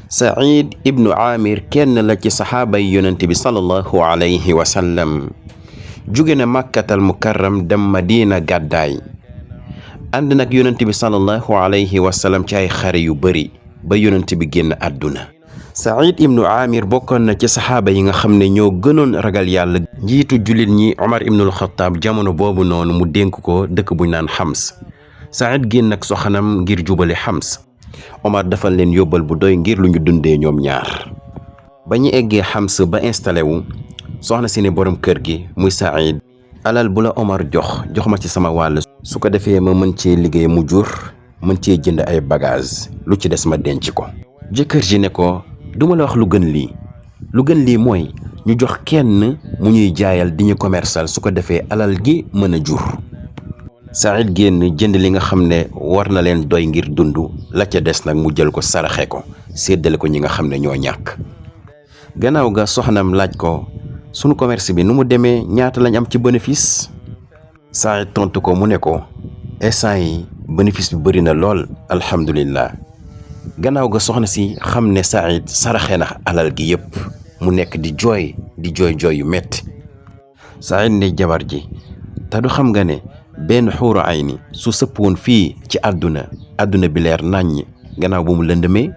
Saïd ibnu Amir kenn la ci saxaaba yi yonent bi sallallahu alayhi wa sallam jóge na màkkatal mukarram dem madina gàddaay ànd nag yonent bi sallallahu alayhi wa sallam ci ay xare yu bari ba yonent bi génn àdduna. Saïd ibnu Amir bokkoon na ci saxaaba yi nga xam ne ñoo gënoon ragal yàlla. njiitu jullit ñi Omar ibnul Xattaab jamono boobu noonu mu dénk ko dëkk buñ naan Xams. Saïd génn ak soxanam ngir jubale Xams. Omar defal leen yóbbal bu doy ngir lu ñu dundee ñoom ñaar. ba ñu eggee Xams ba installé wu soxna si ne borom kër gi muy Saïd, alal bu la Omar jox ma ci sama wàll, su ko defee ma mën cee liggéey mu jur, mën cee jënd ay bagage, lu ci des ma denc ko. jëkkër ji ne ko duma la wax lu gën lii mooy ñu jox kenn mu ñuy jaayal di ñu commercial, su ko defee alal gi mën a jur. Saïd génn jënd li nga xam ne war na leen doy ngir dund, la ca des nag mu jël ko saraxe ko, séddale ko ñi nga xam ne ñoo ñàkk. gannaaw ga soxnam laaj ko sunu commerce bi nu mu demee, ñaata lañ am ci bénéfice. Saïd tontu ko mu ne ko instant yi bénéfice bi bëri na lool, alhamdulillah. gannaaw ga soxna si xam ne Saïd saraxe na alal gi yépp, mu nekk di jooy yu metti. Saïd ne jabar ji te du xam nga ne benn xuuru ay ni su sëpp woon fii ci àdduna bi leer nàññ gannaaw bu mu lëndëmee.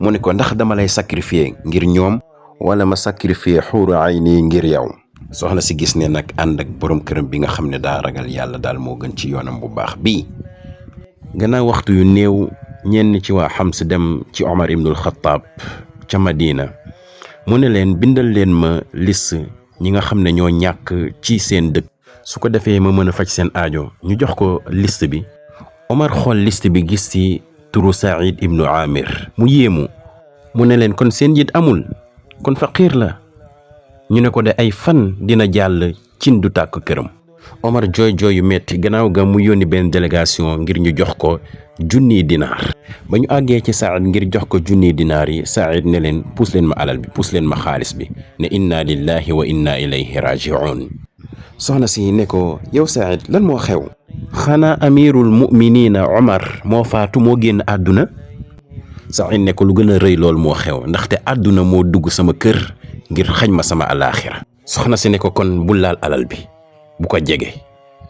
mu ne ko ndax dama lay sacrifier ngir ñoom wala ma sacrifier xuuru ay nii ngir yow. soxna si gis ne nag ànd ak borom këram bi nga xam ne daa ragal yàlla daal moo gën ci yoonam bu baax bii. gannaaw waxtu yu néew ñenn ci waa Xams dem ci Omar ibnul Xattaab ca Madina, mu ne leen bindal leen ma liste ñi nga xam ne ñoo ñàkk ci seen dëkk, su ko defee ma mën a faj seen aajo. ñu jox ko liste bi. Omar xool liste bi gis ci turu Saïd ibnu Amir, mu yéemu. mu ne leen kon seen njiit amul, kon faqiir la. ñu ne ko de ay fan dina jàll cin du tàkk këram. Omar jooy yu metti. gannaaw ga mu yónni benn délégation ngir ñu jox ko 1000 dinaar. ba ñu àggee ci Saïd ngir jox ko 1000 dinaar yi, Saïd ne leen puus leen ma alal bi, puus leen ma xaalis bi, ne inna lillahi wa inna ilayhi raji'un. soxna si ne ko yow Saïd lan moo xew? xanaa amirul muminina Omar moo faatu, moo génn àdduna? Saïd ne ko lu gën a rëy lool moo xew, ndaxte àdduna moo dugg sama kër ngir xañ ma sama alaaxira. soxna si ne ko kon bul laal alal bi, bu ko jege.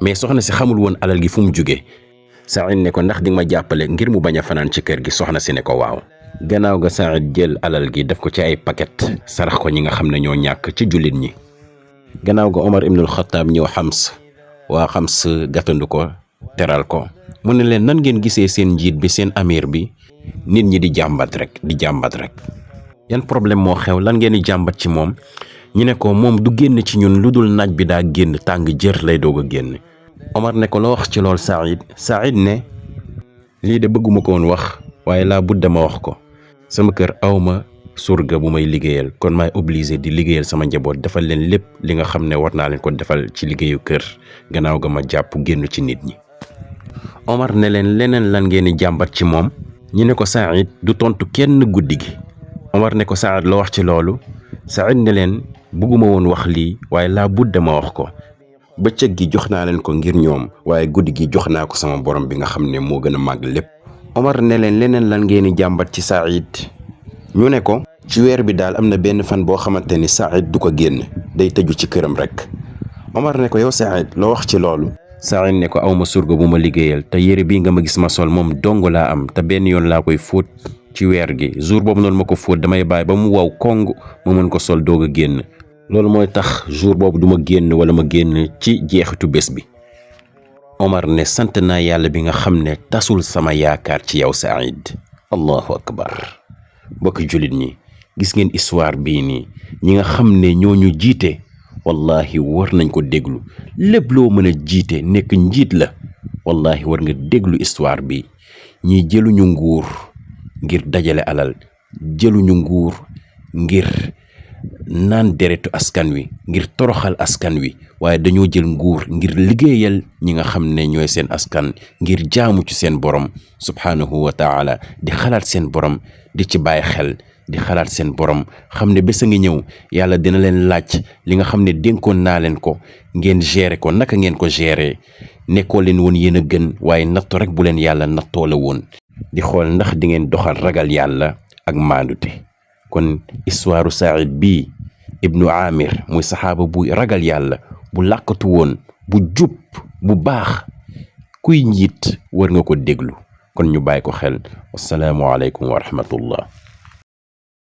mais soxna si xamul woon alal gi fu mu jóge. Saïd ne ko ndax di nga ma jàppale ngir mu bañ a fanaan ci kër gi? soxna si ne ko waaw. gannaaw ga Saïd jël alal gi def ko ci ay paquet, sarax ko ñi nga xam ne ñoo ñàkk ci jullit ñi. gannaaw ga Omar ibnul Xattaab ñëw Xams. waa Xams gàttandu ko, teral ko. mu ne leen nan ngeen gisee seen njiit bi, seen amir bi? nit ñi di jàmbat rek. yan problème moo xew, lan ngeen di jàmbat ci moom? ñu ne ko moom du génn ci ñun lu dul naaj bi daa génn, tàng jër lay doog a génn. Omar ne ko loo wax ci lool Saïd ne lii de bëgguma ko woon wax, waaye laa budda ma wax ko. sama kër awma surga bu may liggéeyal, kon maay obligé di liggéeyal sama njaboot, defal leen lépp li nga xam ne war naa leen ko defal ci liggéeyu kër. gannaaw ga ma jàpp génn ci nit ñi. Omar ne leen leneen lan ngeen di jàmbat ci moom? ñu ne ko Saïd du tontu kenn guddi gi. Omar ne ko Saïd loo wax ci loolu? Saïd ne leen bëgguma woon wax lii, waaye laa budda ma wax ko. bëccëg gi jox naa leen ko ngir ñoom, waaye guddi gi jox naa ko sama borom bi nga xam ne moo gën a màgg lépp. Omar ne leen leneen lan ngeen di jàmbat ci Saïd? ñu ne ko ci weer bi daal am na benn fan boo xamante ni Saïd du ko génn, day tëju ci këram rek. Omar ne ko yow Saïd loo wax ci loolu? Saïd ne ko awma surga bu ma liggéeyal, te yére bii nga ma gis ma sol moom dong laa am, te benn yoon laa koy fóot ci weer gi. jour boobu noonu ma ko fóot damay bàyyi ba mu wow kong ma mën ko sol doog a génn. loolu mooy tax jour boobu du ma génn wala ma génn ci jeexitu bés bi. Omar ne sant naa yàlla bi nga xam ne tasul sama yaakaar ci yow Saïd. allahu akbar. mbokki jullit ñi, gis ngeen histoire bii nii, ñi nga xam ne ñoo ñu jiite wallahi war nañ ko déglu. lépp loo mën a jiite nekk njiit la, wallahi war nga déglu histoire bi. ñii jëluñu nguur ngir dajale alal, jëluñu nguur ngir naan deretu askan wi, ngir toroxal askan wi, waaye dañoo jël nguur ngir liggéeyal ñi nga xam ne ñooy seen askan, ngir jaamu ci seen borom subhanahu wa taala, di xalaat seen borom, di ci bàyyi xel, di xalaat seen borom, xam ne bés a ngi ñëw yàlla dina leen laaj li nga xam ne dénkoon naa leen ko, ngeen gérer ko naka ngeen ko gérer. nekkoo leen woon yéen a gën, waaye nattu rek bu leen yàlla nattoo la woon, di xool ndax di ngeen doxal ragal yàlla ak maandute. kon histoire Saïd bii ibnu Amir muy saxaaba bu ragal yàlla bu làkkatu woon bu jub bu baax kuy njiit war nga ko déglu kon ñu bàyyi ko xel. wassalaamu aleykum wa rahmatullah.